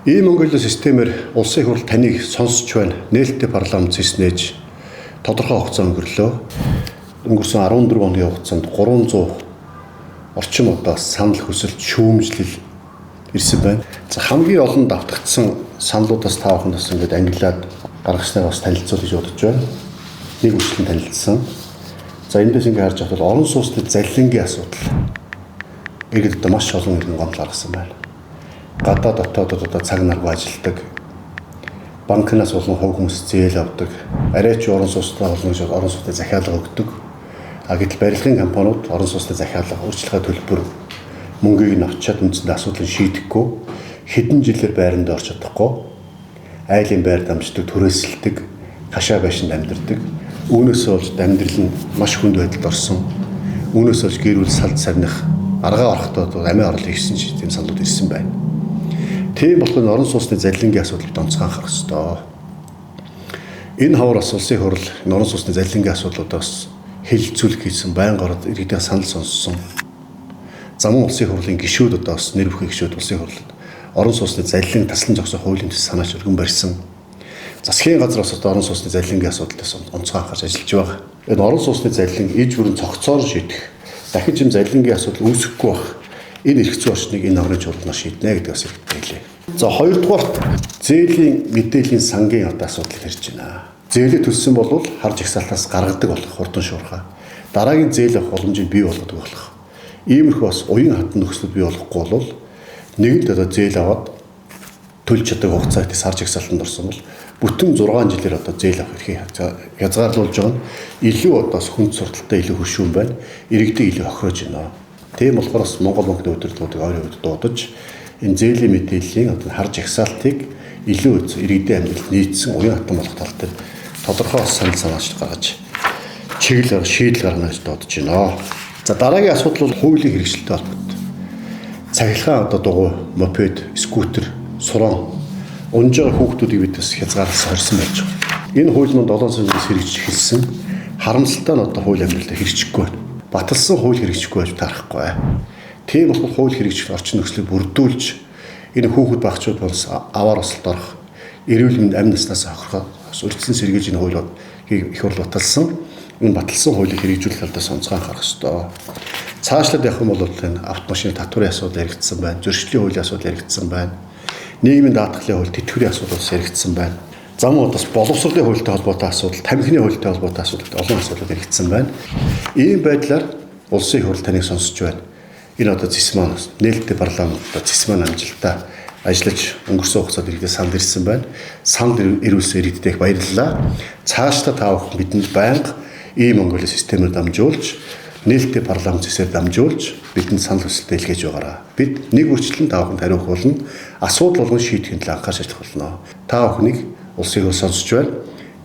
Ийм Монголын системээр улсын хурал таныг сонсч байна. Нээлттэй парламент цэснэж тодорхой хугацаа өнгөрлөө. Өнгөрсөн 14 хоногийн хугацаанд 300 орчим удаа санал хүсэлт шүүмжлэл ирсэн байна. За хамгийн олон давтагдсан саналуудаас та бүхэнд бас ингээд ангилаад гаргаснаар бас танилцуулъя гэж бодож байна. Нэг үслэн танилцсан. За эндээс ингээд харж байхад орон сууцны заллингийн асуудал иргэд одоо маш олон иргэн гомдол гаргасан байна. Гадаа дотоодод одоо цаг наргүй ажилладаг. Банкнаас болон хувь хүмүүс зээл авдаг. Арай ч орон сууцтай олон гэж орон сууцны захиалга өгдөг. А гэтэл барилгын компаниуд орон сууцны захиалга, өөрчлөлтийн төлбөр мөнгийг нь авчиад үндсэндээ асуудлыг шийдэхгүй хэдэн жилээр байранд орч чадахгүй айлын байр дамждаг, түрээсэлдэг, хашаа байшинд амьдардаг. Үүнээс болж амьдрал нь маш хүнд байдалд орсон. Үүнээс болж гэр бүл салд сарних аргаа орохдоо амиа орлоо хийсэн ч тийм саналууд ирсэн байна. Тийм болохоор орон сууцны заллингийн асуудлыг онцгой анхаарах ёстой. Энэ хавар бас улсын хурал энэ орон сууцны заллингийн асуудлуудаас хэлэлцүүлэх хийсэн, байнга ороод иргэдийн санал сонссон. Замун улсын хурлын гишүүд одоо бас нэр бүхий гишүүд улсын хурлд орон сууцны заллин таслан зогсох хуулийн төс санаач өргөн барьсан. Засгийн газар бас одоо орон сууцны заллингийн асуудлаас онцгой анхаарч ажиллаж байгаа. Энэ орон сууцны заллин иж бүрэн цогцоор шийдэх, дахиж юм заллингийн асуудал үүсэхгүй байх энэ эрх зүйн орчныг энэ орны чуулганаар шийднэ гэдэг бас хэрэгтэй хэлээ. За хоёрдугаарт зээлийн мэдээллийн сангийн одоо асуудал ярьж байна. Зээлээ төлсөн бол хар жагсаалтаас гаргадаг болох хурдан шуурхай. Дараагийн зээл авах боломжийг бий болгодог болох. Иймэрхүү бас уян хатан нөхцөл бий болохгүй бол нэгэнт одоо зээл аваад төлж чаддаг хугацаат сар жагсаалтанд орсон бол бүтэн 6 жилээр одоо зээл авах эрхийг хязгаарлуулж байгаа нь илүү одоо хүнд сурталтай илүү хөшүүн байна. Иргэдийг илүү хохироож байна. Тийм болохоор бас Монгол банкны удирдлагуудыг ойрын үед дуудаж энэ зээлийн мэдээллийн одоо хар жагсаалтыг илүү иргэдийн амьдралд нийцсэн уян хатан болох тал дээр тодорхой санал санаачлал гаргаж чиглэл шийдэл гаргана гэж дуудаж байна. За дараагийн асуудал бол хуулийн хэрэгжилтэй холбоотой. Цахилгаан одоо дугуй, мопед, скутер, суран унж байгаа хүүхдүүдийг бид бас хязгаарласан хорьсон байж байгаа. Энэ хууль маань 7 сарын хэрэгжиж эхэлсэн. Харамсалтай нь одоо хууль амьдралд хэрэгжихгүй байна. Баталсан хууль хэрэгжихгүй байж таарахгүй. Тийм болохоор хууль хэрэгжих орчин нөхцөлийг бүрдүүлж энэ хүүхэд багчууд бас аваар осолд орох, эрүүл мэнд амь наснаас хохирохоо бас урьдчилан сэргийлж энэ хуулиудыг их хурл баталсан. Энэ баталсан хуулийг хэрэгжүүлэх талаас онцгой анхаарах ёстой. Цаашлаад явах юм бол энэ автомашины татварын асуудал яригдсан байна, зөрчлийн хуулийн асуудал яригдсан байна. Нийгмийн даатгалын хууль, тэтгэврийн асуудал бас яригдсан байна. Зам удаас боловсролын хуультай холбоотой асуудал, тамхины хуультай холбоотой асуудал олон асуудал яригдсан байна. Ийм байдлаар улсын хурал таныг сонсож байна. Энэ одоо зэс маань нээлттэй парламент одоо зэс маань амжилттай ажиллаж өнгөрсөн хугацаанд иргэдээ санал ирсэн байна. Санал ирүүлсэн иргэдтэй их баярлалаа. Цаашдаа та бүхэн бидэнд байнга ийм Монголын системээр дамжуулж нээлттэй парламент зэсээр дамжуулж бидэнд санал хүсэлтээ илгээж байгаарай. Бид нэг үрчлэн та бүхэнд хариух болно. Асуудал болгон шийдэхин төлөө анхаарч ажиллах болно. Та бүхнийг улсын хурл сонсож байна.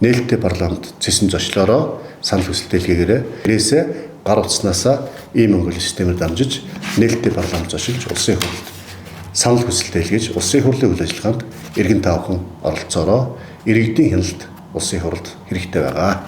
Нээлттэй парламент зэсэн зочлоороо санал хүсэлтээ илгээгээрэй. Ирээсээ гар утаснаасаа ийм Монголын системээр дамжиж нээлттэй парламент зочилж улсын хурлд санал хүсэлтээ илгээж улсын хурлын үйл ажиллагаанд иргэн та бүхэн оролцоороо. Иргэдийн хяналт улсын хурлд хэрэгтэй байгаа.